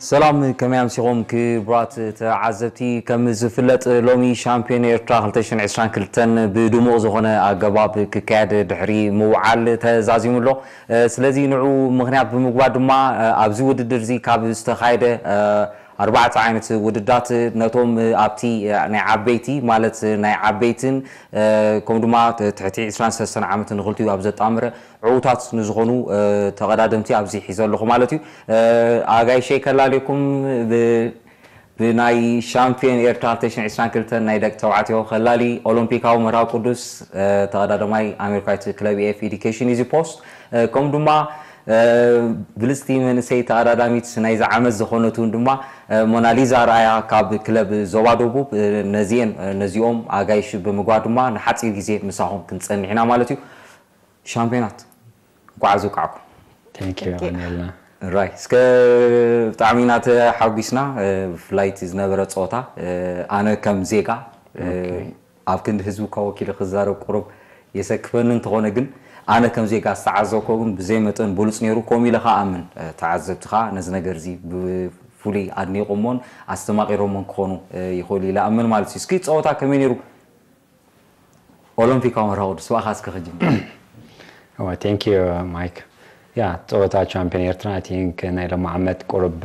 ሰላም፣ ከመይ ኣምሲኹም ክቡራት ተዓዘብቲ? ከም ዝፍለጥ፣ ሎሚ ሻምፒዮን ኤርትራ ክልተ ሽሕን ዕስራን ክልተን ብድሙቕ ዝኾነ ኣገባብ ክካየድ ድሕሪ ምውዓል ተዛዚሙ ኣሎ። ስለዚ ንዑ ምኽንያት ብምግባር ድማ ኣብዚ ውድድር እዚ ካብ ዝተኻየደ ኣርባዕተ ዓይነት ውድዳት ነቶም ኣብቲ ናይ ዓበይቲ ማለት ናይ ዓበይትን ከምኡ ድማ ትሕቲ ዕስራን ሰለስተን ዓመት ንኽልቲኡ ኣብ ዘጣምረ ዕዉታት ንዝኾኑ ተቐዳደምቲ ኣብዚ ሒዘ ኣለኹ ማለት እዩ። ኣጋይሸይ ከላልየኩም ብ ብናይ ሻምፒዮን ኤርትራ ክልተ ሽሕን ዕስራን ክልተን ናይ ደቂ ተባዕትዮ ከላሊ ኦሎምፒካዊ መርሃዊ ቅዱስ ተቐዳደማይ ኣሜሪካዊት ክለብ ኤፍ ኤዲኬሽን ኢዚ ፖስት ከምኡ ድማ ብልፅቲ መንእሰይ ተቐዳዳሚት ናይዚ ዓመት ዝኾነት እውን ድማ ሞናሊዛ ርኣያ ካብ ክለብ ዞባ ደቡብ ነዚኤን ነዚኦም ኣጋይሽ ብምግባር ድማ ንሓፂር ግዜ ምሳኹም ክንፀንሕ ኢና ማለት እዩ። ሻምፒዮናት እንኳዕ ኣብቃዕኩም። ቴንኪዩ ቀኒልና። ራይ እስከ ብጣዕሚ ኢና ተሓጒስና። ብፍላይ እቲ ዝነበረ ፀወታ ኣነ ከም ዜጋ ኣብ ክንዲ ህዝቢ እኳ ወኪለ ክዛረብ ቁሩብ የሰክፈኒ እንተኾነ ግን ኣነ ከም ዜጋ ዝተዓዘብኮ ግን ብዘይ መጠን ብሉፅ ነይሩ። ከምኡ ኢለ ከዓ ኣምን ተዓዘብቲ ከዓ ነዚ ነገር እዚ ብፍሉይ ኣድኒቖሞን ኣስተማቒሮሞን ክኾኑ ይኽእሉ ኢለ ኣምን ማለት እዩ። እስኪ ፀወታ ከመይ ነይሩ? ኦሎምፒካዊ መርሃ ቅዱስ ብኣኻ እስከ ክጅምር። ቴንክ ዩ ማይክ። ያ ፀወታ ቻምፒዮን ኤርትራ ኣይ ቲንክ ናይ ሎሚ ዓመት ቁሩብ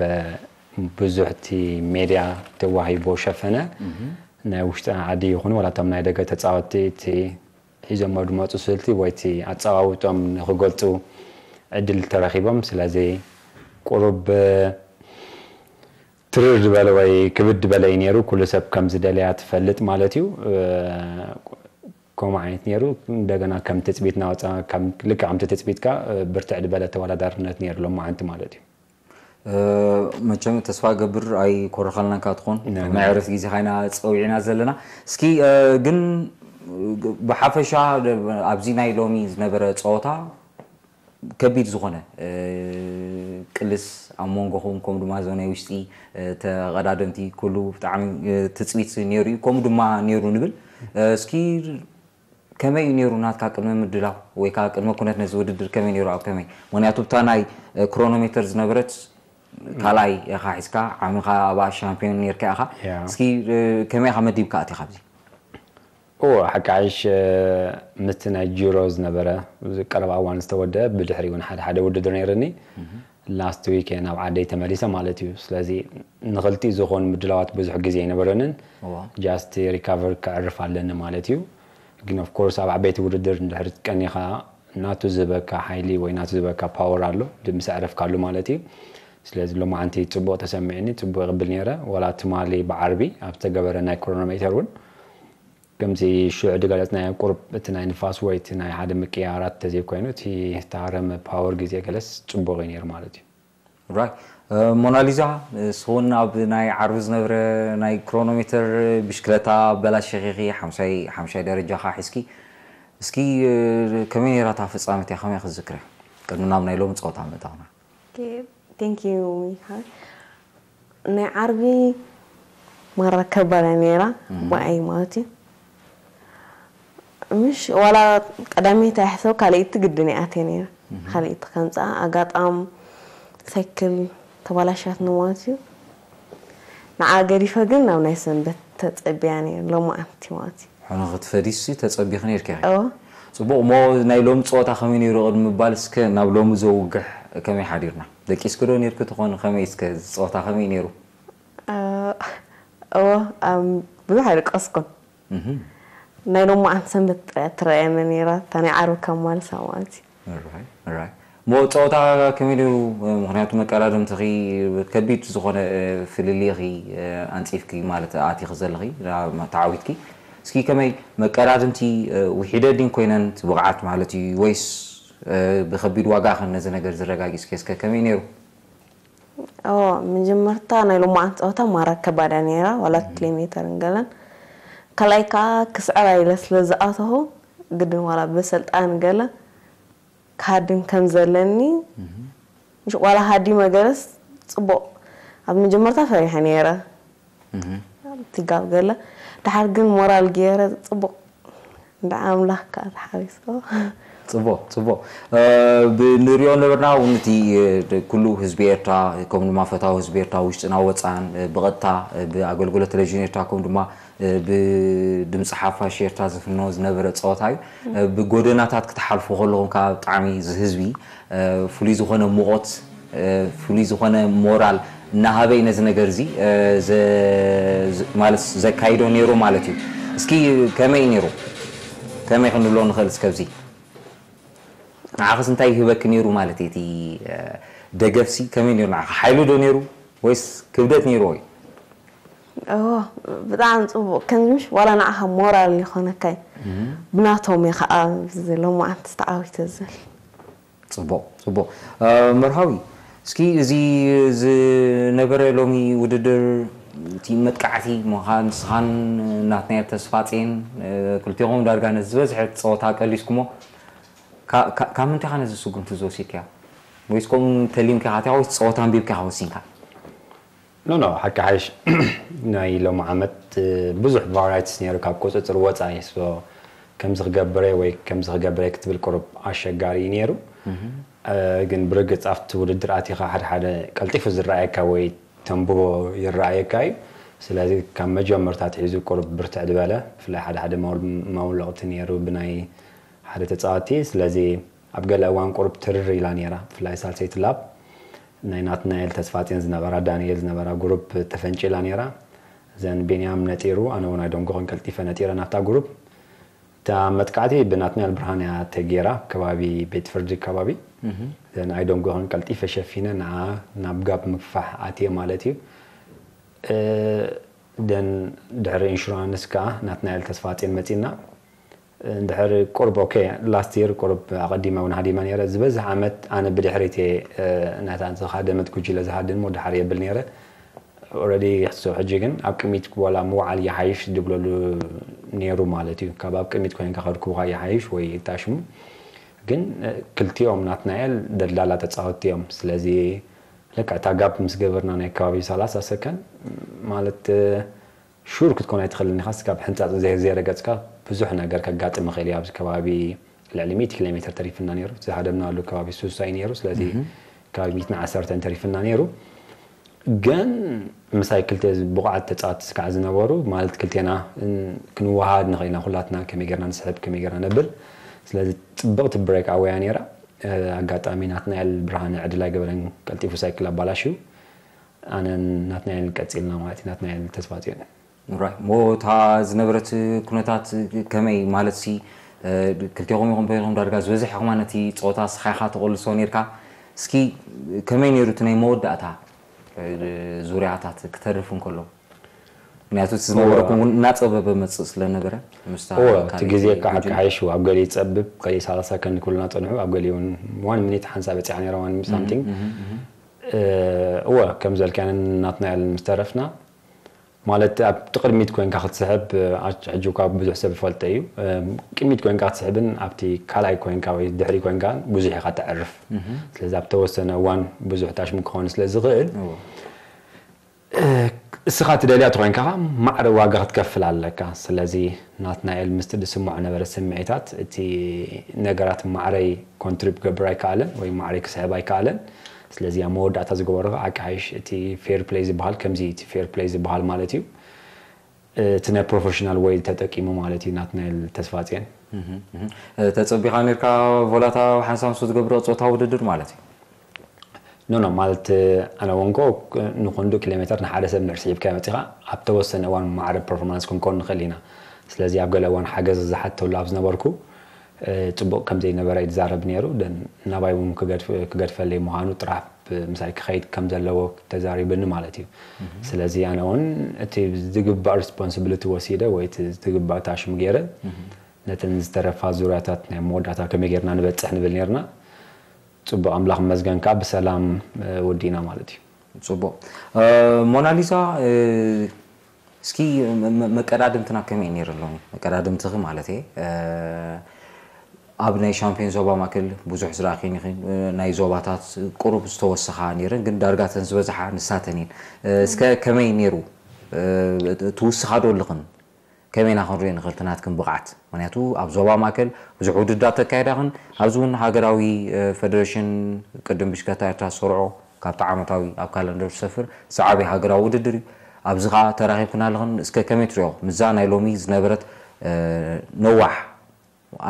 ብዙሕ እቲ ሜድያ ተዋሂቦ ሸፈነ። ናይ ውሽጢ ዓዲ ይኹን ዋላ እቶም ናይ ደገ ተፃወትቲ እቲ ሒዞሞ ዝመፁ ስልቲ ወይ እቲ ኣፀዋውጦም ንክገልፁ ዕድል ተረኪቦም። ስለዚ ቁሩብ ትርር ዝበለ ወይ ክብድ ዝበለ እዩ ነይሩ። ኩሉ ሰብ ከም ዝደለያ ትፈልጥ ማለት እዩ። ከምኡ ዓይነት ነይሩ። እንደገና ከም ትፅቢት ናወፃ ልክዕ ከምቲ ትፅቢትካ ብርትዕ ዝበለ ተወዳዳርነት ነይሩ ሎማዓንቲ ማለት እዩ። መቸም ተስፋ ገብር ኣይኮረኸልናካ ትኾን። ናይ ዕረፍቲ ግዜ ካይና ፀዊዕና ዘለና። እስኪ ግን ብሓፈሻ ኣብዚ ናይ ሎሚ ዝነበረ ፀወታ ከቢድ ዝኾነ ቅልስ ኣብ መንጎኹም ከምኡ ድማ እዞም ናይ ውሽጢ ተቐዳደምቲ ኩሉ ብጣዕሚ ትፅቢት ነይሩ እዩ። ከምኡ ድማ ነይሩ ንብል። እስኪ ከመይ እዩ ነይሩ ናትካ ቅድመ ምድላው ወይ ከዓ ቅድመ ኩነት ነዚ ውድድር ከመይ ነይሩ? ኣብ ከመይ? ምክንያቱ ብታ ናይ ክሮኖሜተር ዝነበረት ካልኣይ ኢኻ ሒዝካ ዓሚኻ ኣብኣ ሻምፒዮን ነይርካ ኢኻ። እስኪ ከመይ ኢኻ መዲብካ ኣቲኻ ኣብዚ? እዎ ሓቂ ሓይሽ ምስቲ ናይ ጂሮ ዝነበረ ቀረብ ኣዋን ዝተወደአ ብድሕሪ እውን ሓደ ሓደ ውድድር ነይርኒ። ላስት ዊክ ናብ ዓደይ ተመሊሰ ማለት እዩ። ስለዚ ንክልቲኡ ዝኾን ምድላዋት ብዙሕ ግዜ ኣይነበረንን። ጃስት ሪካቨር ከዕርፍ ኣለኒ ማለት እዩ። ግን ኦፍኮርስ ኣብ ዓበይቲ ውድድር እንድሕር ቀኒኻ ናቱ ዝበካ ሓይሊ ወይ ናቱ ዝበካ ፓወር ኣሎ ምስ ኣዕረፍካሉ ማለት እዩ። ስለዚ ሎማዓንቲ ፅቡቕ ተሰሚዕኒ፣ ፅቡቕ ይቕብል ነይረ። ዋላ ትማሊ ብዓርቢ ኣብ ዝተገበረ ናይ ክሮኖሜተር እውን ከምዚ ሽዑ ዝገለፅናዮ ቁሩብ እቲ ናይ ንፋስ ወይ እቲ ናይ ሓደ ምቅያራት ተዘይኮይኑ እቲ ተሃረመ ፓወር ግዜ ገለስ ፅቡቕ እዩ ነይሩ ማለት እዩ። ራይ ሞናሊዛ ስኹን ኣብ ናይ ዓርቢ ዝነበረ ናይ ክሮኖሜተር ብሽክለታ ኣበላሸኺኺ ሓምሻይ ሓምሻይ ደረጃኻ ሒዝኪ እስኪ ከመይ ነይራ እታ ፍፃመት እያ ከመይ ክዝክረ ቅድሚ ናብ ናይ ሎሚ ፀወታ ምእታውና። ቴንክ ዩ ሚካ። ናይ ዓርቢ ማራ ከባድ እያ ነይራ ብኣይ ማለት እዩ። ምሽ ዋላ ቀዳመይቲ ኣይሕሰብ ካልኣይቲ ግድን እያ ኣትየ ነይረ። ካልኣይቲ ከምፅኣ ኣጋጣም ሳይክል ተባላሻትና ማለት እዩ። ንዓ ገዲፈ ግን ናብ ናይ ሰንበት ተፀቢያ ነይረ ሎማዓንቲ ማለት እዩ። ሕነ ክትፈዲሲ ተፀቢኺ ነይርኪ ኢኺ። እወ። ፅቡቕ እሞ ናይ ሎሚ ፀወታ ከመይ ነይሩ ቅድሚ ምባል እስከ ናብ ሎሚ ዘውግሕ ከመይ ሓዲርና? ደቂስኪ ዶ ነይርኪ ትኾን ከመይ እስከ ፀወታ ከመይ ነይሩ? እወ ብዙሕ ኣይደቀስኩን። ናይ ሎማዓንቲ ሰንበት ጥራይ እያ ትረኣየኒ ነይራ እታ ናይ ዓርቢ ከማልሳ ማለት እዩ። እሞ ፀወታ ከመይ ነይሩ? ምክንያቱ መቀዳድምትኺ ከቢድ ዝኾነ ፍልልይኺ ኣንፂፍኪ ማለት ኣቲኺ ዘለኺ ተዓዊትኪ። እስኪ ከመይ መቀዳድምቲ ውሒደ ድን ኮይነን ብቕዓት ማለት እዩ ወይስ ብከቢድ ዋጋ ኸን ነዚ ነገር ዝረጋጊፅኪ እስከ ከመይ ነይሩ? ኦ መጀመርታ ናይ ሎማዓንቲ ፀወታ ማራ ከባዳ ነይራ ዋላ ኪሎ ሜተር ገለን ካልኣይ ከዓ ክስዕራ ኢለ ስለ ዝኣተኹ ግድን ዋላ በሰልጣን ገለ ክሃድም ከም ዘለኒ ዋላ ሃዲመ ገለስ ፅቡቕ ኣብ መጀመርታ ፈሪሐ ነይረ ትጋብ ገለ ድሓር ግን ሞራል ገይረ ፅቡቕ እንዳ ኣምላኽ ከዓ ተሓሪሶ ጽቡቕ፣ ጽቡቕ። እ፣ ብ-፣ ንሪኦ ነበርና እውን እቲ፣ እ፣ ድ-፣ ኩሉ ህዝቢ ኤርትራ፣ ከምኡ ድማ ፈታዊ ህዝቢ ኤርትራ፣ ውሽጥና ወጻን፣ እ፣ ብቐጥታ፣ እ፣ ብኣገልግሎት ቴሌቪዥን ኤርትራ፣ ከምኡ ድማ፣ እ፣ ብድምጺ ሓፋሽ ኤርትራ ዝፍኖ ዝነበረ ጸወታ እዩ። እ፣ ብጎደናታት ክትሓልፉ ከለኹም ከኣ ብጣዕሚ እዚ ህዝቢ፣ እ፣ ፍሉይ ዝኾነ ሙቐት፣ እ፣ ፍሉይ ዝኾነ ሞራል እናሃበ እዩ ነዚ ነገር እዚ፣ እ፣ ዘ-፣ ዝ-፣ ማለት ዘካይዶ ነይሩ ማለት እዩ። እስኪ ከመይ እዩ ነይሩ? ከመይ ክንብሎ ንኽእል እስከ ኣብዚ? ንዓኽስ እንታይ ይህበኪ ነይሩ ማለት እዩ? እቲ፣ እ፣ ደገፍሲ ከመይ ነይሩ ንዓኻ? ሓይሊ ዶ ነይሩ ወይስ ክብደት ነይርዎ እዩ? እዎ፣ ብጣዕሚ ጽቡቕ። ከምዚ ምሽ ዋላ ንዓኻ ሞራል ይኾነካ እዩ። ብናቶም እዩ ኸዓ እዚ ሎማዓንቲ ተዓዊተ ዝብል። ጽቡቕ፣ ጽቡቕ። እ፣ መርሃዊ፣ እስኪ እዚ ዝነበረ ሎሚ ውድድር፣ እቲ መጥቃዕቲ ምዃን ንስኻን ናትናኤል ተስፋጼን፣ እ፣ ክልቲኹም ዳርጋ ነቲ ዝበዝሐ ጸወታ ቀሊስኩሞ። ካ-፣ ካ-፣ ካብ ምንታይ ኢኻ ነዚ ስጉምቲ ዝወሲድካዮ? ወይስ ከምኡ ተሊምካ ኢኻ ወይስ ጸወታ ኣንቢብካ ኢኻ ወሲንካ? ኖ፣ ኖ፣ ሓቂ ሓይሽ ናይ ሎሚ ዓመት፣ እ፣ ብዙሕ ቫራይቲስ ነይሩ፣ ካብ ቁጽጽር ወጻኢ። ሶ፣ ከምዚ ክገብረ ወይ ከምዚ ክገብረ ክትብል ቁሩብ ኣሸጋሪ እዩ ነይሩ። እ፣ ግን ብርግጽ ኣብቲ ውድድር ኣቲኻ ሓደ ሓደ ቀልጢፉ ዝረኣየካ ወይ ተንብቦ ይረኣየካ እዩ። ስለዚ ካብ መጀመርታ ኣትሒዙ ቁሩብ ብርትዕ ዝበለ፣ ብፍላይ ሓደ ሓደ መውል-፣ መውለቕቲ ነይሩ ብናይ ሓደ ተጻዋቲ። ስለዚ ኣብ ገለ እዋን ቁሩብ ትርር ኢላ ነይራ፣ ብፍላይ ሳልሰይቲ ላብ ናይ ናትናኤል ተስፋጼን ዝነበራ፣ ዳንኤል ዝነበራ ጉሩፕ ተፈንጪላ ነይራ። ዘን ቢንያም ነጢሩ፣ ኣነ እውን ኣይደንጎኽን ቀልጢፈ ነጢረ ናብታ ጉሩፕ። እታ መጥቃዕቲ ብናትናኤል ብርሃን እያ ተጌራ፣ ከባቢ ቤት ፍርዲ ከባቢ። ዘን ኣይደንጎኽን ቀልጢፈ ሸፊነ ንዓ ናብ ጋብ ምግፋሕ ኣትየ ማለት እዩ። እ፣ ደን ድሕሪ ኢንሹራንስ ከኣ ናትናኤል ተስፋጼን መጺና። እንድሕር ቁርብ፣ ኦኬ፣ ላስት ይር ቁርብ ኣቐዲመ እውን ሃዲመ ነይረ። ዝበዝሕ ዓመት ኣነ ብድሕሪት እየ፣ እ፣ ነታ ዝሃደመት ጉጅለ ዝሃድን እሞ ድሓር የብል ነይረ። ኦልሬዲ ክሳብ ሕጂ ግን ኣብ ቅድሚት ዋላ ምውዓል ይሓይሽ ዝብለሉ ነይሩ ማለት እዩ። ካብ ኣብ ቅድሚት ኮይንካ ከርክቡኻ ይሓይሽ ወይ ይታሽሙ። ግን፣ እ፣ ክልቲኦም ናትናኤል ደላላ ተጻወትቲ እዮም። ስለዚ ለካ እታ ጋፕ ምስ ገበርና ናይ ከባቢ ሰላሳ ሰከንድ ማለት፣ እ፣ ሹር ክትኮን ኣይትኽእልን ኢኻ። ስጋብ ሕንጻጽ ዘይ-፣ ዘይረገጽካ ብዙሕ ነገር ከጋጥም ይኽእል እዩ። ኣብዚ ከባቢ ልዕሊ ሚእቲ ኪሎ ሜትር ተሪፍና ነይሩ። ዝሃደምናሉ ከባቢ ሱሳ እዩ ነይሩ። ስለዚ ከባቢ ሚእትን ዓሰርተን ተሪፍና ነይሩ። ግን ምሳይ ክልተ ብቑዓት ተጻወትቲ ስካዕ ዝነበሩ፣ ማለት ክልቴና፣ ን-፣ ክንወሃሃድ ንኽእል ኢና ኩላትና፣ ከመይ ጌርና ንስሕብ፣ ከመይ ጌርና ነብል። ስለዚ ጽብቕቲ ብሬክ ኣወያ ነይራ። እ፣ ኣጋጣሚ ናትናኤል ብርሃነ ዕድል ኣይገበረን፣ ቀልጢፉ ሳይክል ኣባላሽዩ። ኣነን ናትናኤልን ቀጺልና ማለት እዩ፣ ናትናኤል ተስፋጽዮን። ራይ፣ እሞ እታ ዝነበረት ኩነታት ከመይ? ማለትሲ፣ እ፣ ክልቴኹም ኢኹም በይንኹም ዳርጋ ዝበዝሐ ከማን ነቲ ጸወታ ንስኻ ኢኻ ትቕልሶ ኔርካ። እስኪ ከመይ ኔሩ እቲ ናይ መወዳእታ፣ እ፣ ዙርያታት ክተርፍ እንከሎ? ምክንያቱ እቲ ዝነበረኩም እውን እናጸበበ መጽእ ስለ ነበረ፣ ምስታ እወ፣ እቲ ካልእ ግዜ እቲ እካ ሓቂ ጉጅለ። ሓይሽ ኣብ ገሊኡ ይጸብብ፣ ገሊኡ ሰላሳ ሰከንድ ክብሉና ጸንሑ፣ ኣብ ገሊኡ እውን ዋን ሚኒት ሓንሳብ በጺሓ ነይራ፣ ዋን ሳምቲንግ። እህ፣ እህ። እ፣ እወ፣ ከም ዘልክያን ናትናኤል ምስ ተረፍና፣ ማለት ኣብቲ ቅድሚት ኮይንካ ክትስሕብ፣ እ፣ ኣች-፣ ሕጂ እኳ ብዙሕ ሰብ ይፈልጦ እዩ። እ፣ ቅድሚት ኮይንካ ክትስሕብን ኣብቲ ካልኣይ ኮይንካ ወይ ድሕሪ ኮይንካ ብዙሕ ኢኻ ተዕርፍ። እህ። ስለዚ ኣብ ተወሰነ እዋን ብዙሕ ታሽሙ ክኸውን ስለ ዝኽእል፣ እወ። እ፣ እስኻ ትደልያ ተኾይንካ ኸዓ ማዕረ ዋጋ ክትከፍል ኣለካ። ስለዚ ናትናኤል ምስቲ ዝስምዖ ነበረ ስምዒታት፣ እቲ ነገራት ማዕረይ ኮንትሪብ ክገብር ኣይከኣለን ወይ ማዕረይ ክስሕብ ኣይከኣለን። ስለዚ ኣብ መወዳእታ ዝገበሮ ኸዓ ሓቂ ሓይሽ እቲ ፌር ፕለይ ዝበሃል ከምዚ እዩ፣ እቲ ፌር ፕለይ ዝበሃል ማለት እዩ። እቲ ናይ ፕሮፌሽናል ወይ ተጠቂሙ ማለት እዩ ናትናኤል ተስፋጽዮን። እህ፣ እህ። እ፣ ተጸቢኻ ኔርካ ቮላታ ሓንሳብ ንሱ ዝገብሮ ጾታ ውድድር ማለት እዩ? ኖ፣ ኖ፣ ማለት ኣነ ወንኮ ንኮንዶ ኪሎ ሜትር ንሓደ ሰብ እንድሕር ስሒብካዮ መጺኻ ኣብ ተወሰነ እዋን ማዕረ ፐርፎርማንስ ክንኮን ንኽእል ኢና። ስለዚ ኣብ ገለ እዋን ሓገዝ ዝሓተሉ ኣብ ዝነበርኩ፣ እ፣ ጽቡቕ ከም ዘይነበረ ይዛረብ ነይሩ። ደን ናባይ እውን ክገድፍ-፣ ክገድፈለይ ምዃኑ ጥራሕ ብ-፣ ምሳይ ክኸይድ ከም ዘለዎ ተዛሪብኒ ማለት እዩ። እህ። ስለዚ ኣነ እውን እቲ ዝግባእ ሪስፖንሲቢሊቲ ወሲደ ወይ እቲ ዝግባእ ታሽም ገይረ እህ። ነተን ዝተረፋ ዙርያታት ናይ መወዳእታ ከመይ ጌርና ንበጽሕ ንብል ኔርና። ጽቡቕ፣ ኣምላኽ ይመስገን ከኣ ብሰላም፣ እ፣ ወዲእና ማለት እዩ። ጽቡቕ። እ፣ ሞናሊዛ፣ እ፣ እስኪ መ-፣ መ-፣ መቀዳድምትና ከመይ እዩ ነይሩ ሎሚ? መቀዳድምትኺ ማለት እየ። እ፣ ኣብ ናይ ሻምፒዮን ዞባ ማእከል ብዙሕ ዝረኣኽን ኢኺ፣ እ፣ ናይ ዞባታት ቁሩብ ዝተወሰኻ ነይረን፣ ግን ዳርጋ እተን ዝበዝሓ ንሳተን እየን። እ፣ እስከ ከመይ ነይሩ? እ፣ ትውስኻ ዶ ኣለኽን? ከመይ ኢና ክንሪኦ ንኽእል እቲ ናትክን ብቕዓት? ምኽንያቱ ኣብ ዞባ ማእከል ብዙሕ ውድድራት ተካይዳኽን፣ ኣብዚ እውን ሃገራዊ፣ እ፣ ፈደረሽን ቅድም ብሽክለታ ኤርትራ ዝሰርዖ ካብቲ ዓመታዊ ኣብ ካለንደር ዝሰፍር ዝዓበየ ሃገራዊ ውድድር እዩ። ኣብዚ ኸኣ ተራኺብክን ኣለኽን። እስከ ከመይ ትሪኦ? ምስዛ ናይ ሎሚ ዝነበረት፣ እ፣ ነዋሕ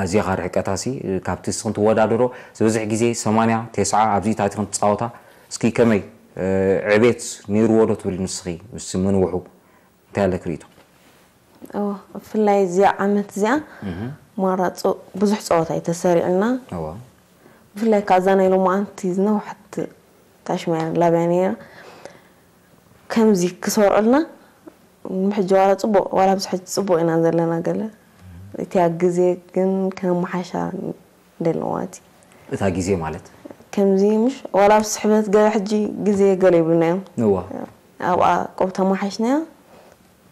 ኣዝያ ርሕቀታሲ ካብቲ ንስኽን ትወዳደሮ ዝበዝሕ ግዜ ሰማንያ፣ ተስዓ ኣብዚታት ኢኽን ትጻወታ። እስኪ ከመይ፣ እ፣ ዕቤት ነይርዎ ዶ ትብል ንስኺ ምስ ምንውሑ? እንታይ ኣለክ ርእይቶ? እወ፣ ብፍላይ እዚኣ ዓመት እዚኣ እህ፣ ማራ ጾ-፣ ብዙሕ ጸወታ እዩ ተሰሪዑልና። እወ። ብፍላይ ካብዛ ናይ ሎማዓንቲ ዝነውሐት ታሽማያ ላብያ ነይራ። ከምዚ ክሰርዑልና፣ ምሕጂ ዋላ ጽቡቕ፣ ዋላ ኣብዚ ሕጂ ጽቡቕ ኢና ዘለና ገለ። እቲኣ ግዜ ግን ከመሓሻ ደለዋ እቲ። እታ ግዜ ማለት? ከምዚ ምሽ፣ ዋላ ኣብ ስሕበት ገለ ሕጂ ግዜ ገለ ይብሉና እዮም። እዋ። ኣብኣ ቆብ ተመሓሽናያ፣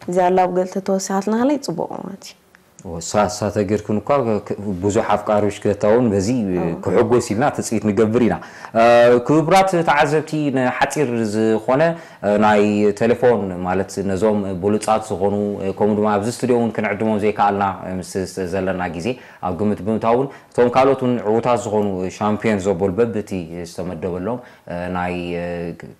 እዚኣ ላብ ገለ ተተወሲኻትልና ከለይ ጽቡቕ ማለት እዩ። እዎ፣ ሳ-፣ ሳተ ጌርክን እኳ ክ-፣ ብዙሕ ኣፍቃሪ ብሽክለታ እውን በዚ፣ እዎ። ክሕጎስ ኢልና ትጽቢት ንገብር ኢና። እ፣ ክቡራት ተዓዘብቲ፣ ንሓጺር ዝኾነ፣ እ፣ ናይ ቴሌፎን፣ ማለት ነዞም ብሉጻት ዝኾኑ፣ እ፣ ከምኡ ድማ ኣብዚ ስቱድዮ እውን ክንዕድሞም ዘይከኣልና፣ እ፣ ምስ ዘለና ግዜ ኣብ ግምት ብምእታው እውን እቶም ካልኦት እውን ዕዉታት ዝኾኑ ሻምፒዮን ዘበሉ በብቲ ዝተመደበሎም፣ እ፣ ናይ፣ እ፣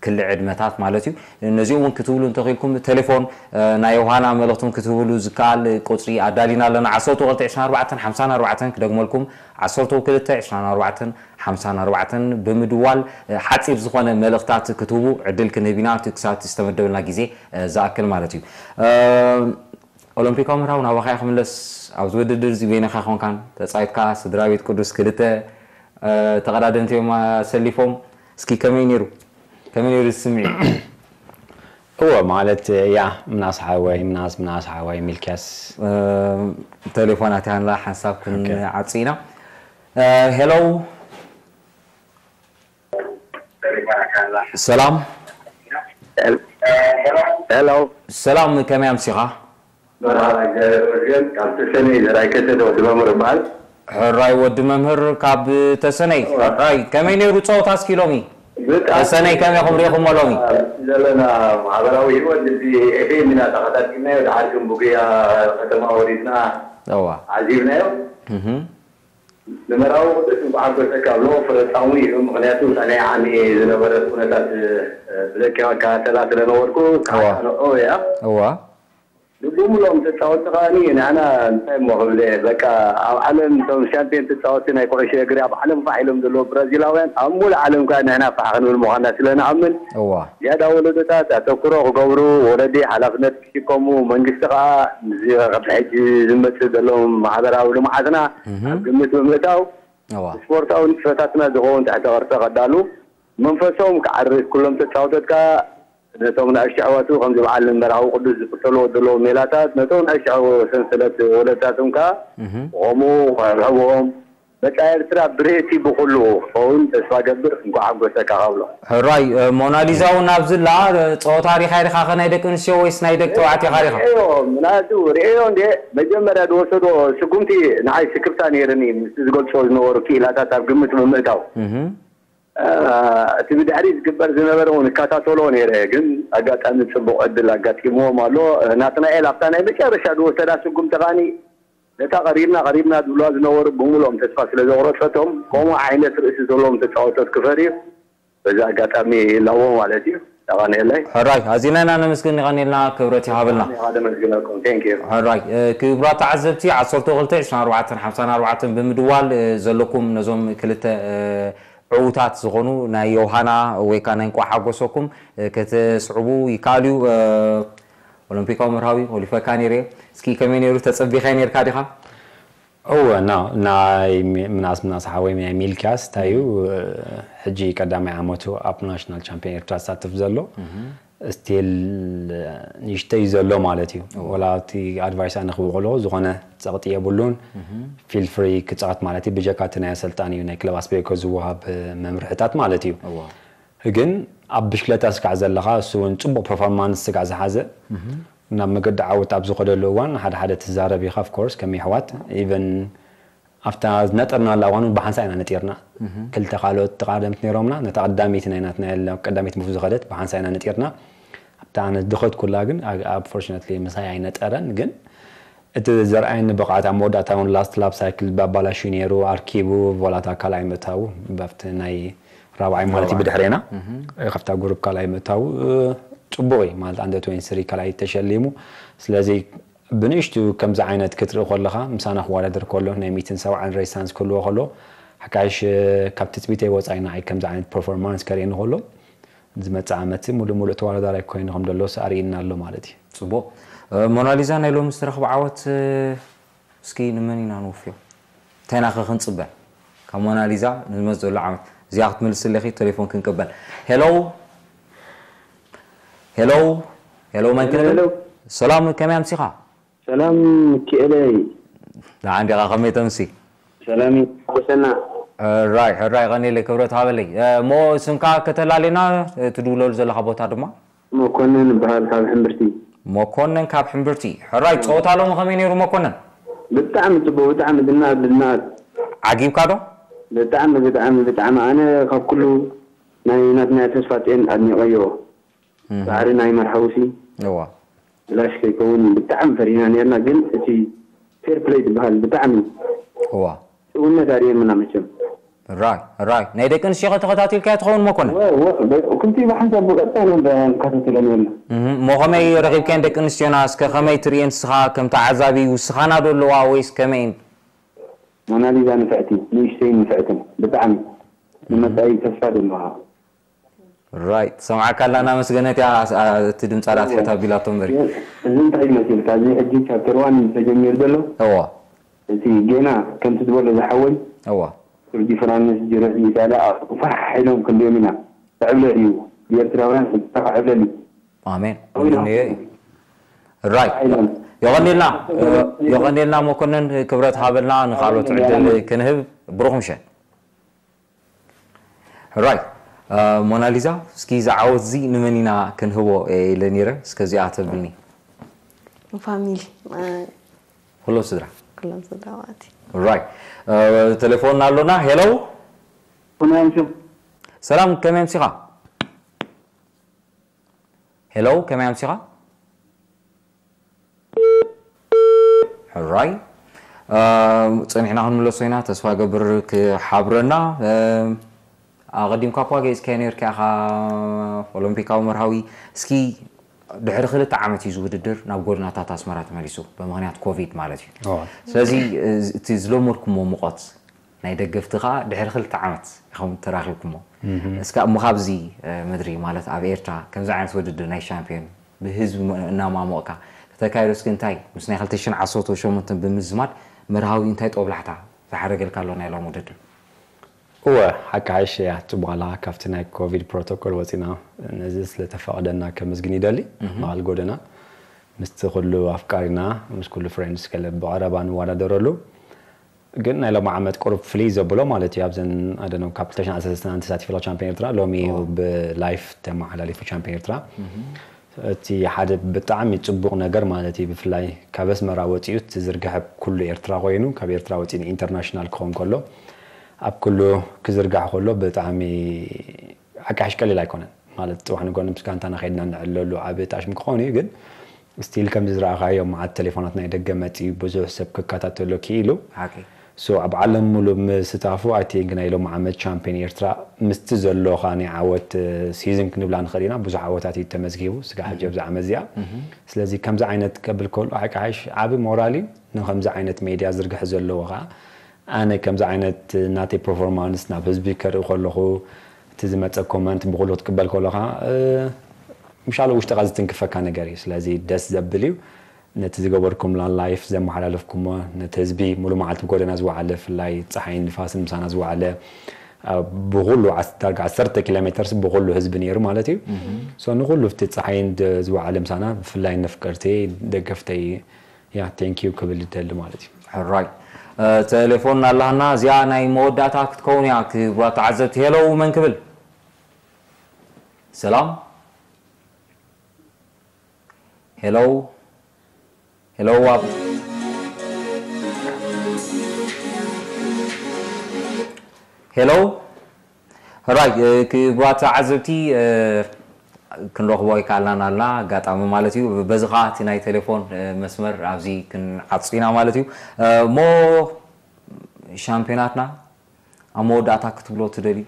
ክሊ ዕድመታት ማለት እዩ። ነዚኦም እውን ክትብሉ እንተኽኢልኩም ቴሌፎን፣ እ፣ ናይ ዮሃና መልእኽትም ክትህብሉ ዝከኣል ቁጽሪ ኣዳሊና ኣለና። ዓሰርተ ክልተ ዕስራን ኣርባዕተን ሓምሳን ኣርባዕተን ክደግመልኩም፣ ዓሰርተ ክልተ ዕስራን ኣርባዕተን ሓምሳን ኣርባዕተን ብምድዋል፣ እ፣ ሓጺር ዝኾነ መልእኽታት ክትህቡ ዕድል ክንህብ ኢና፣ እቲ ክሳብ ዝተመደበልና ግዜ፣ እ፣ ዝኣክል ማለት እዩ። እ፣ ኦሎምፒካዊ ምርሃው ናባኻ እየ ክምለስ። ኣብዚ ውድድር እዚ በይንኻ ኣይኮንካን ተጻዊትካ፣ ስድራ ቤት ቅዱስ ክልተ፣ እ፣ ተቐዳደምቲ እዮም ኣሰሊፎም። እስኪ ከመይ ነይሩ? ከመይ ነይሩ እቲ ስምዒት? እወ፣ ማለት ያ፣ ምናስ ሓወይ፣ ምናስ፣ ምናስ ሓወይ ሚልክያስ። እ፣ ቴሌፎን ኣትያንላ ሓንሳብ ክንዓጽ ኢና። እ፣ ሄሎ። ሰላም። ሄሎ። ሰላም፣ ከመይ ኣምሲኻ? መርሃባ፣ እግዚኣብሔር ይመስገን። ካብ ተሰነይ ዘርኣይ ከሰተ ወዲ መምህር እበሃል። ሕራይ ወዲ መምህር፣ ካብ ተሰነይ። ሕራይ፣ ከመይ ነይሩ ጸወታ እስኪ ሎሚ? ብጣዕሚ ተሰነይ ከመይ ኢኹም ሪእኹሞ ሎሚ? ዘለና ማሕበራዊ ህይወት እዚ ኤፍኤም ኢና ተኸታቲልናዮ፣ ድሓር ግን ብጉያ ከተማ ወሪድና እዋ። ዓዚብናዮ። እህ። ንመርሃዊ ቅዱስ እንኳዕ ሓጎሰካ ብሎ ፍረ ጻሙ እዩ። ምኽንያቱ እታ ናይ ዓሚ ዝነበረት ኩነታት፣ እ፣ ብደኪ ክከታተላ ስለ ነበርኩ እዋ። ክዓቃንዖ እያ። እዋ። ንብምልኦም ተጻወትቲ ከኣኒ ንዓና እንታይ እሞ ክብል እየ፣ በቃ ኣብ ዓለም እቶም ሻምፒዮን ተጻወትቲ ናይ ኩዕሾ እግሪ ኣብ ዓለም ፋሕ ኢሎም ዘለዉ ብራዚላውያን ኣብ ሙሉእ ዓለም ከኣ ንሕና ፋሕ ክንብል ምዃንና ስለ ንኣምን እዋ። ዝያዳ ወለዶታት ኣተኩሮ ክገብሩ፣ ወለዲ ሓላፍነት ክሽከሙ፣ መንግስቲ ከኣ ምስዚ ከብቲ ሕጂ ዝመጽእ ዘሎ ማሕበራዊ ልምዓትና እህ። ኣብ ግምት ብምእታው እዋ። ስፖርታዊ ንጥፈታትና ዝኸውን ትሕተ ቅርጺ ከዳሉ፣ መንፈሶም ክዓርፍ፣ ኩሎም ተጻወቶት ከኣ ነቶም ንኣሽቱ ኣሕዋቱ ከምዚ በዓል መርሃዊ ቅዱስ ዝኽተልዎ ዘለዉ ሜላታት ነቶም ንኣሽቱ ሰንሰለት ወለድታቶም ከኣ እህ። ብኸምኡ ክሕብሕብዎም መጻኢ ኤርትራ ብርህቲ ብኹሉ ክኸውን ተስፋ ገብር። እንኳዕ ሓጎሰካ ከብሎ። ሕራይ፣ እ፣ ሞናሊዛ እውን ኣብዚ ኣላ፣ እ፣ ጸወታ ሪኻ ዲኻ ኸ ናይ ደቂ ኣንስትዮ ወይስ ናይ ደቂ ተባዕትዮ ኢኻ ሪኻ? ርእዮ፣ ምናቱ ርእዮ እንዴ መጀመርያ ዝወሰዶ ስጉምቲ ንዓይ ስክፍታ ነይርኒ፣ ምስቲ ዝገልጾ ዝነበሩ ክኢላታት ኣብ ግምት ብምእታው። እህ። እ፣ እቲ ብድሕሪት ዝግበር ዝነበረ እውን እከታተሎ ነይረ፣ ግን ኣጋጣሚ ጽቡቕ ዕድል ኣጋጢምዎም ኣሎ። ናትናኤል ኣብታ ናይ መጨረሻ ዝወሰዳ ስጉምቲ ከኣኒ ነታ ቀሪብና ቀሪብና ዝብልዋ ዝነበሩ ብምሉኦም ተስፋ ስለ ዘቑረጸቶም፣ ከምኡ ዓይነት ርእሲ ዘለዎም ተጻወቶት ክፈርዩ በዚ ኣጋጣሚ ይላዎ ማለት እዩ። ተቐንየለይ። ሕራይ፣ ኣዚና ኢና ነመስግን፣ የቐንየልና፣ ክብረት ይሃበልና። ኣነ ኸኣ ደመስግነኩም። Thank you። ሕራይ፣ እ፣ ክቡራት ተዓዘብቲ፣ ዓሰርተ ክልተ ዕስራን ኣርባዕተን ሓምሳን ኣርባዕተን ብምድዋል፣ እ፣ ዘለኩም ነዞም ክልተ፣ እ፣ ዕዉታት ዝኾኑ ናይ ዮሃና ወይ ከኣ ናይ እንቋዕ ሓጎሰኩም፣ እ፣ ከተስዕቡ ይከኣል እዩ። እ፣ ኦሎምፒካዊ መርሃዊ ሆሊፈካ ነይረ። እስኪ ከመይ ነይሩ? ተጸቢኻዮ ነይርካ ዲኻ? እወ፣ ና-፣ ናይ ሚ-፣ ምናስ፣ ምናስ ሓወይ ናይ ሚልክያስ እንታይ እዩ፣ እህ። ሕጂ ቀዳማይ ዓመቱ ኣብ ናሽናል ቻምፒዮን ኤርትራ ዝሳተፍ ዘሎ። እህ። ስቲል ንእሽተይ እዩ ዘሎ ማለት እዩ። እወ። ወላ እቲ ኣድቫይስ ኣነ ክህቦ ከለኹ ዝኾነ ጸቕጢ የብሉን። እህ። ፊል ፍሪ ክጻወት ማለት እዩ። ብጀካ እቲ ናይ ኣሰልጣኒ እዩ፣ ናይ ክለብ ኣስቤኮ ዝወሃብ መምርሕታት ማለት እዩ። እወ። ግን ኣብ ብሽክለታ ስጋዕ ዘለኻ፣ እሱ እውን ጽቡቕ ፐርፎርማንስ ስጋዕ ዝሓዘ፣ እህ። ናብ መገዲ ዓወት ኣብ ዝኸደሉ እዋን ሓደ ሓደ ትዛረብ ኢኻ፣ ኦፍ ኮርስ፣ ከም የሕዋት። ኢቨን ኣብታ ዝነጠርናላ እዋን እውን ብሓንሳእ ኢና ነጢርና። እህ። ክልተ ካልኦት ተቐዳደምቲ ነይሮምና። ነታ ቀዳመይቲ ናይ ናትና፣ ቀዳመይቲ ምፍ ዝኸደት ብሓንሳእ ኢና ነጢርና። ኣብታ ኣነ ዝኸድኩላ ግን፣ ኣ-፣ ኣንፎርቹነትሊ ምሳይ ኣይነጠረን፣ ግን እቲ ዘርኣየኒ ብቕዓት ኣብ መወዳእታ እውን ላስት ላፕ ሳይክል ባባላሽዩ ነይሩ፣ ኣርኪቡ ቮላታ ካልኣይ ምእታዉ፣ ብኣብቲ ናይ ራብዓይ ማለት እዩ ብድሕሬና ካብታ ጉሩፕ ካልኣይ ምእታዉ። ጽቡቕ እዩ ማለት ኣንደር ትዌንቲ ስሪ ካልኣይ ተሸሊሙ። ስለዚ ብንእሽቱ ከምዚ ዓይነት ክትርኢ ከለኻ፣ ምሳና ክወዳደር ከሎ ናይ ሚትን ሰብዓን ሬሳንስ ክህልዎ ከሎ፣ ሓካይሽ ካብ ትጽቢተይ ወጻኢ ንዓይ ከምዚ ዓይነት ፐርፎርማንስ ከርእየኒ ከሎ፣ ዝመጽእ ዓመት ሙሉእ ሙሉእ ተወዳዳራይ ኮይኑ ከም ዘሎ ኣርእየና ኣሎ ማለት እዩ። ጽቡቕ። ሞናሊዛ፣ ናይ ሎሚ ዝተረኽበ ዓወት እስኪ ንመን ኢና ንውፍዮ? እንታይ ኢና ኸ ክንጽበ ካብ ሞናሊዛ ንዝመጽእ ዘሎ ዓመት? እዚኣ ክትምልስ ኣለኺ፣ ቴሌፎን ክንቅበል። ሄሎ፣ ሄሎ፣ ሄሎ፣ መን ክንብል? ሄሎ። ሰላም፣ ከመይ ኣምሲኻ? ሰላም፣ ሚኪኤለይ። ደሓን ዲኻ? ከመይ ተምሲ? ሰላም፣ ሓጎሰና። ሕራይ፣ ሕራይ፣ ቀኒለይ፣ ክብረት ሃበለይ። እሞ ስምካ ከተላልየና፣ ትድውለሉ ዘለኻ ቦታ ድማ? መኮነን እበሃል ካብ ሕምብርቲ። መኮነን ካብ ሕምብርቲ። ሕራይ፣ ጸወታ ሎሚ ከመይ ነይሩ መኮነን? ብጣዕሚ ጽቡቕ፣ ብጣዕሚ ድና ድና። ዓጊብካ ዶ? ብጣዕሚ፣ ብጣዕሚ፣ ብጣዕሚ። ኣነ ካብ ኩሉ ናይ ናትና ተስፋ ጤን ኣድኒቐዮ። እህ። ሳዕሪ ናይ መርሃውሲ እዋ። ብላሽ ከይከውን ብጣዕሚ ፈሪህና ነርና፣ ግን እቲ ፌር ፕለይ ዝበሃል ብጣዕሚ እዋ። ጥውነት ኣርእየምና መቸም። ራይ፣ ራይ። ናይ ደቂ ኣንስትዮ ከተኸታቲልካዮ ትኸውን መኮነን? ወ-፣ ወ-፣ በ-፣ ክልቲኡ ብሓንሳብ ብቐጥታ ኢና ንከታተለን ነርና። እህ፣ እሞ ከመይ ረኺብካየን ደቂ ኣንስትዮና? እስከ ከመይ ትርእየን ንስኻ ከም ተዓዛቢ? ውስኻና ዶ ኣለዋ ወይስ ከመይ? ሞናሊዛ ንፍዕቲ፣ ንእሽተይን ንፍዕትን፣ ብጣዕሚ። ንመጻኢ ተስፋ ዘለዋ። ራይት፣ ሰምዓካ ኣላ፣ እናመስገነት እያ። ኣ-፣ እቲ ድምጻ ደኣ ትሕት ኣቢላቶ እምበሪ። እዚ እንታይ ይመስል? ካብዚ ሕጂ ቻፕተር ዋን ተጀሚሩ ዘሎ፣ እዋ። እቲ ጌና ከምቲ ዝበሎ ዝሓወይ፣ እዋ። ቱር ዲ ፍራንስ፣ ጅርሕ ኢጣልያ፣ ኣብኡ ፋሕ ኢሎም ክንሪኦም ኢና። ክዕብለል እዩ። ብኤርትራውያን ክዕብለል እዩ። ኣሜን። ኣሜን። እንድንየ እዩ። ራይት። ኣሜን። የቐኒልና፣ የቐኒልና መኮነን፣ ክብረት ሃበልና፣ ንኻልኦት ዕድል ክንህብ። ብሩኽ ምሸት። ሕራይ፣ እ፣ ሞናሊዛ፣ እስኪ እዚ ዓወት እዚ ንመን ኢና ክንህቦ ኢለ ነይረ፣ እስከ እዚኣ ተብልኒ። ንፋሚሊ፣ እ፣ ኩሎም ስድራ። ኩሎም ስድራ ማለት እዩ። ሕራይ፣ እ፣ ቴሌፎን ኣሎና። ሄሎ። ኩናምሽም። ሰላም፣ ከመይ ኣምሲኻ? ሄሎ፣ ከመይ ኣምሲኻ? ሕራይ። እ፣ ጸኒሕና ክንምለሶ ኢና፣ ተስፋ ገብር ክሓብረና። እ፣ ኣቐዲምካ እኳ ገይጽካዮ ነይርካ ኢኻ፣ ኦሎምፒካዊ መርሃዊ። እስኪ ድሕሪ ክልተ ዓመት እዩ እዚ ውድድር ናብ ጎደናታት ኣስመራ ተመሊሱ፣ ብምኽንያት ኮቪድ ማለት እዩ። እዋ። ስለዚ፣ እ፣ እቲ ዝለመድኩሞ ሙቐት ናይ ደገፍቲ ኸኣ ድሕሪ ክልተ ዓመት ኢኹም ተራኺብኩሞ። እህ። እስከ እሞ ካብዚ፣ እ፣ ምድሪ ማለት ኣብ ኤርትራ ከምዚ ዓይነት ውድድር ናይ ሻምፒዮን ብህዝቢ ሞ-፣ እናማሞቕካ ከተካይዶ እስኪ እንታይ ምስ ናይ ክልተ ሽሕን ዓሰርተ ሸሞንተን ብምዝማድ መርሃዊ እንታይ ጦብላሕታ ዝሓደገልካ ኣሎ ናይ ሎም ውድድር? እወ፣ ሓቂ ሓይሽ እያ ጽቡቕ ኣለኻ። ካብቲ ናይ ኮቪድ ፕሮቶኮል ወጺና ነዚ ስለተፈቐደና ከመስግን ይደሊ። እህ። በዓል ጎደና ምስቲ ኩሉ ኣፍቃሪና፣ ምስ ኩሉ ፍሬንድስ ገለ ብቐረባ ንወዳደረሉ። ግን ናይ ሎም ዓመት ቁሩብ ፍልይ ዘብሎ ማለት እዩ፣ ኣብዘን፣ I don't know፣ ካብ ክልተ ሽሕን ዓሰርተ ሰለስተን ተሳቲፈ ኣለኹ ቻምፒዮን ኤርትራ፣ ሎሚ እዩ ብላይፍ ተመሓላሊፉ ቻምፒዮን ኤርትራ። እቲ ሓደ ብጣዕሚ ጽቡቕ ነገር ማለት እዩ፣ ብፍላይ ካብ ኣስመራ ወጺኡ እቲ ዝርግሐ ኩሉ ኤርትራ ኮይኑ፣ ካብ ኤርትራ ወጺኡ ኢንተርናሽናል ክኸውን ከሎ፣ ኣብ ኩሉ ክዝርጋሕ ከሎ ብጣዕሚ ዓቃሕሽ ቀሊል ኣይኮነን። ማለት ጽባሕ ንግሆ ምስ ጋንታና ከይድና ንዕለሉ ዓቢ ጣሽሚ ክኾን እዩ፣ ግን ስቲል ከምዚ ዝረኣኻዮ መዓት ቴሌፎናት ናይ ደገ መጺኡ ብዙሕ ሰብ ክከታተሎ ክኢሉ። ሓቂ። ሶ ኣብ ዓለም ሙሉእ ምስታፉ፣ I think ናይ ሎም ዓመት ቻምፒዮን ኤርትራ ምስቲ ዘሎኻ ናይ ዓወት፣ እ፣ ሲዝን ክንብላ ንኽእል ኢና። ብዙሕ ዓወታት እዩ ተመዝጊቡ ስጋብ ሕጂ ኣብዚ ዓመት እዚኣ። እህ። ስለዚ ከምዚ ዓይነት ከብል ከሎ ሓቂ ሓይሽ ዓቢ ሞራል እዩ ንከምዚ ዓይነት ሜድያ ዝርግሕ ዘለዎ ኸኣ። ኣነ ከምዚ ዓይነት ናተይ ፐርፎርማንስ ናብ ህዝቢ ከርኢ ከለኹ፣ እቲ ዝመጸ ኮመንት ብኹሉ ክትቅበል ከለኻ፣ እ፣ ምሻሎ ውሽጥኻ ዝትንክፈካ ነገር እዩ። ስለዚ ደስ ዘብል እዩ። ነቲ ዝገበርኩምላ ላይፍ ዘመሓላለፍኩሞ፣ ነቲ ህዝቢ ሙሉ መዓልቲ ብጎደና ዝወዓለ፣ ብፍላይ ጸሓይን ንፋስን ምሳና ዝወዓለ፣ እ፣ ብኹሉ ዓስ-፣ ዳርጋ ዓሰርተ ኪሎ ሜተርስ ብኹሉ ህዝቢ ነይሩ ማለት እዩ። እህ። ሶ ንኹሉ ኣብቲ ጸሓይን ድ-፣ ዝወዓለ ምሳና፣ ብፍላይ ነፍቀርተይ፣ ደገፍተይ፣ ያ፣ ቴንክ ዩ ክብል ይደሊ ማለት እዩ። ሕራይ። እ፣ ቴሌፎን ኣላህና፣ እዚኣ ናይ መወዳእታ ክትከውን እያ። ክቡራት ተዓዘብቲ፣ ሄሎ፣ መን ክብል? ሰላም? ሄሎ? ሄሎ፣ ኣብ-፣ ሄሎ? ሕራይ፣ እ፣ ክቡራት ተዓዘብቲ፣ እ፣ ክንረኽቦ ኣይከኣልናን ኣልና ኣጋጣሚ ማለት እዩ። በዚ ኸዓ እቲ ናይ ቴሌፎን መስመር ኣብዚ ክንዓጹ ኢና ማለት እዩ። እሞ ሻምፒዮናትና ኣብ መወዳእታ ክትብሎ ትደልዩ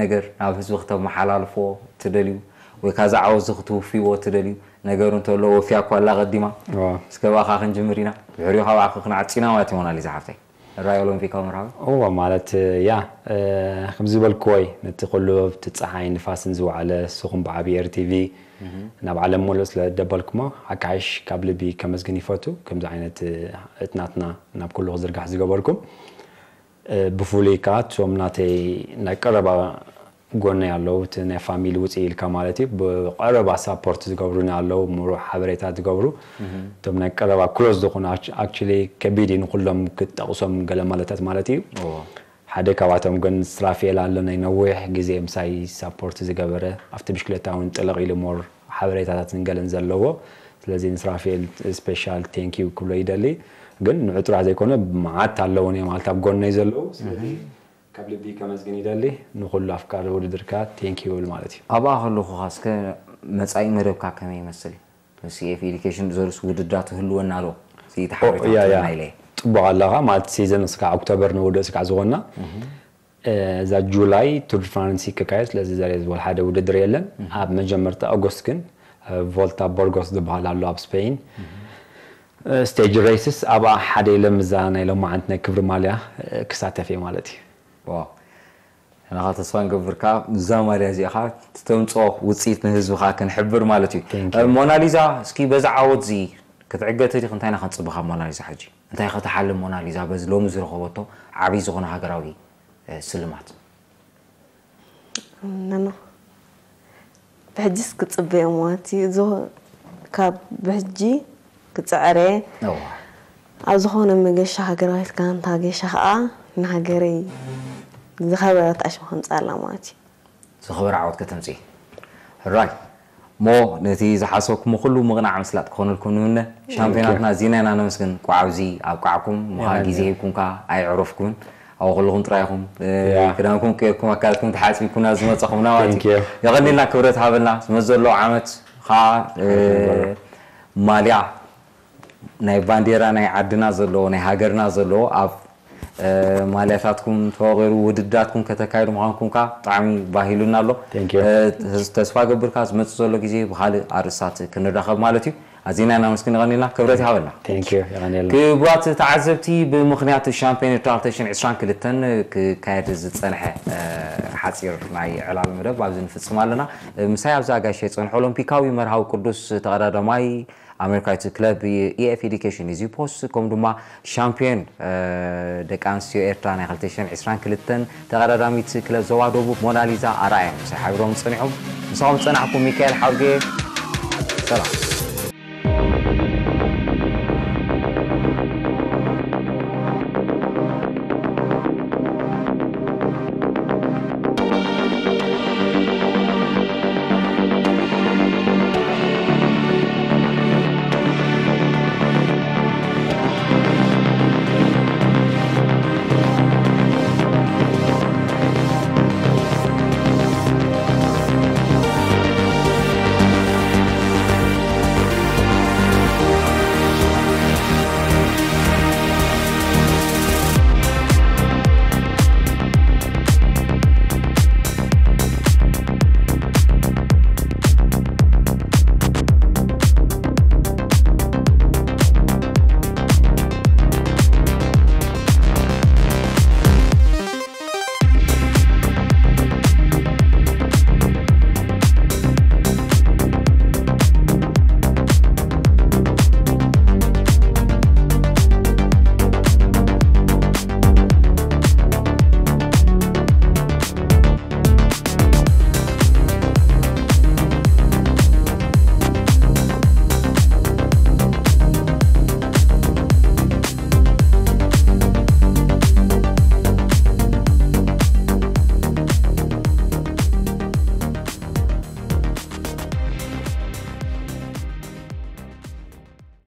ነገር ናብ ህዝቢ ክተመሓላልፎ ትደልዩ ወይ ካዛ ዓወት እዚ ክትውፍይዎ ትደልዩ ነገር እንተሎ ወፍያ እኳ ኣላ ቀዲማ እስከ ብኣኻ ክንጅምር ኢና ድሕሪኡ ካብ ዓኹ ክንዓጺና ማለት እዩ ሞናሊዛ ሓፍተይ ራይ ኦሎምፒካዊ መርሃዊ እዎ ማለት ያ ከምዚ ዝበልክዎ እዩ ነቲ ኩሉ ኣብቲ ፀሓይ ንፋስን ዝወዓለ ንስኹም ብዓብዪ ኤርቲቪ ናብ ዓለም ሙሉእ ስለ ደበልኩሞ ሓካይሽ ካብ ልቢ ከመስግን ይፈቱ ከምዚ ዓይነት እትናትና ናብ ኩሉ ክዝርጋሕ ዝገበርኩም ብፍሉይ ከዓ እቶም ናተይ ናይ ቀረባ ጎነይ ኣለዉ እቲ ናይ ፋሚሊ ውፅእ ኢልካ ማለት እዩ ብቀረባ ሳፖርት ዝገብሩኒ ኣለዉ ምሩዕ ሓበሬታ ዝገብሩ እቶም ናይ ቀረባ ክሎዝ ዝኾኑ ኣክቹሊ ከቢድ እዩ ንኩሎም ክጠቕሶም ገለ ማለታት ማለት እዩ ሓደ ካብኣቶም ግን ስራፌል ኣሎ ናይ ነዊሕ ግዜ ምሳይ ሳፖርት ዝገበረ ኣብቲ ብሽክለታ እውን ጥልቕ ኢሉ ሞር ሓበሬታታትን ገለን ዘለዎ ስለዚ ንስራፌል ስፔሻል ቴንኪዩ ክብሎ ይደሊ ግን ንዑ ጥራሕ ዘይኮነ መዓት ኣለውን እዮም ማለት ኣብ ጎነይ ዘለዉ ስለዚ ካብ ልቢ ከመስግን ይደሊ ንኩሉ ኣፍቃሪ ውድድርካ ቴንኪዩ ይብል ማለት እዩ ኣብኣ ከለኹ ኻስከ መፃኢ መደብካ ከመይ ይመስል እዩ CF Education ዘርእስ ውድድራት ይህልወና ኣሎ። እቲ ሓበሬታ ያ፣ ያ። ትህበና ኢለ እየ። ጽቡቕ ኣለኻ ማለት ሲዝን እስካዕ ኦክቶበር ንውድእ እስካዕ ዝኾንና እዛ ጁላይ ቱር ድ ፍራንስ ይክካየድ ስለዚ ዘርየ ዝበል ሓደ ውድድር የለን ኣብ መጀመርታ ኦጎስት ግን ቮልታ ቦርጎስ ዝበሃል ኣሎ ኣብ ስፔን ስቴጅ ሬስስ ኣብኣ ሓደ የለን ምዛ ናይ ሎማዓንት ናይ ክብሪ ማልያ ክሳተፍ እየ ማለት እዩ ዋው ንኻ ተስፋ ንገብር ከኣ እዛ ማልያ እዚኣ ከኣ ተምጽኦ ውጽኢት ንህዝብኻ ክንሕብር ማለት እዩ። Thank you። ሞናሊዛ እስኪ በዚ ዓወት እዚ ክትዕገቲ ዲኺ እንታይ ኢና ክንጽበኻ ሞናሊዛ ሕጂ? እንታይ ኢኺ ትሓልም ሞናሊዛ በዚ ሎሚ ዝረኸበቶ ዓቢ ዝኾነ ሃገራዊ ስልማት? ነኖ ብሕጅስ ክጽበ እየ ማለት እዩ። እዚ ካብ ብሕጂ ክጽዕር እየ። እዋ። ኣብ ዝኾነ መገሻ ሃገር ከይድካ እንታ ገሻ ከዓ ንሃገረይ ዝኸበረት ኣሽማ ከምፅኣላ ማለት እዩ። ዝኸበረ ዓወት ከተምፅኢ። ሕራይ። እሞ ነቲ ዝሓሰብኩሞ ኩሉ ምቕናዕ ምስላጥ ክኾነልኩም ንምነ። ሻምፒዮናትና እዚና ኢና ነመስግን። ቋዕ ኣብዚ ኣብቃዕኩም። ምዃን ግዜ ሂብኩም ከዓ ኣይዕረፍኩምን። ኣብኡ ከለኹም ጥራይ ኢኹም ክዳንኩም ቀይርኩም ኣካላትኩም ተሓፂብኩምና ዝመፀኹምና ማለት እዩ። የቐኒልና ክብረት ሃበልና ዝመፅ ዘሎ ዓመት ከዓ ማልያ ናይ ባንዴራ ናይ ዓድና ዘለዎ ናይ ሃገርና ዘለዎ ኣብ ማልያታትኩም ተወቒሩ ውድድራትኩም ከተካይዱ ምዃንኩም ከዓ ብጣዕሚ ባሂሉና ኣሎ። ተስፋ ገብር ከዓ ዝመፅእ ዘሎ ግዜ ብካልእ ኣርእስታት ክንራኸብ ማለት እዩ። ኣዚና ኢና ነመስግን የቐንየልና ክብረት ይሃበልና። Thank you የቐንየልና። ክቡራት ተዓዘብቲ ብምኽንያት ሻምፒዮን ኤርትራ ክልተ ሽሕን ዕስራን ክልተን ክካየድ ዝፀንሐ ሓፂር ናይ ዕላል መደብ ኣብዚ ንፍፅም ኣለና። ምሳይ ኣብዚ ኣጋይሸ ዝፀንሐ ኦሎምፒካዊ መርሃዊ ቅዱስ ተቐዳዳማይ ኣሜሪካዊት ክለብ ኢኤፍ ኤዲኬሽን ኢዚ ፖስት ከምኡ ድማ ሻምፒዮን ደቂ ኣንስትዮ ኤርትራ ናይ ክልተ ሽሕን ዕስራን ክልተን ተቐዳዳሚት ክለብ ዞባ ደቡብ ሞናሊዛ ኣርኣያ ምሳይ ሓቢሮም ፀኒሖም። ምሳኹም ዝፀናሕኩ ሚካኤል ሓውጌ ሰላም።